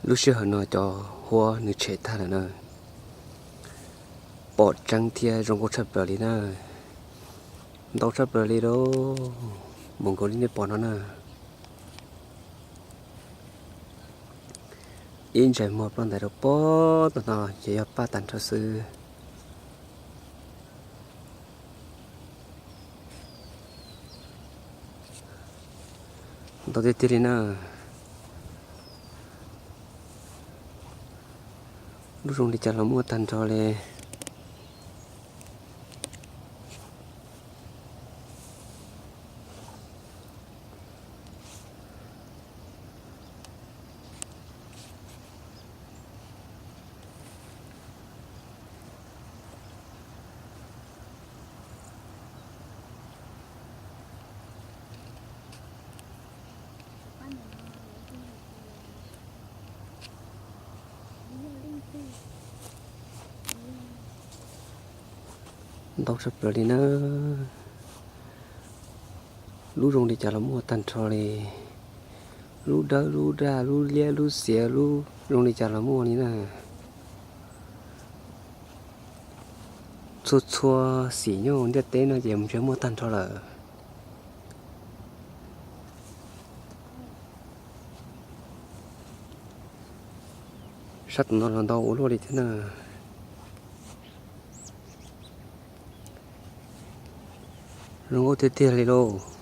Lub sij hawm no cov huab nws tshem tag lawm na. Pom tseeb thiab zoo nkauj tshaj plaws li na. Ntau tshaj plaws li lauj. Mus nkaus li nej pom no na. Ib ntsais muag ploj ntais rau pem tom no ces yog paj tag nrho xwb. Ntau tiag tiag li na. Lub zoo li cas los muaj tag nrho li. Ntau tshaj plaws li na. Lub zoo li cas los muaj tag nrho li. Lub dawb lub daj lub liab lub xiav lub zoo li cas los muaj li na. Txhua txhua xim nyob ntiaj teb no ces ntshe muaj tag nrho lawm. Sab tom no los ntau ua luaj li thiab na. Zoo nkauj tiag tiag li lauj.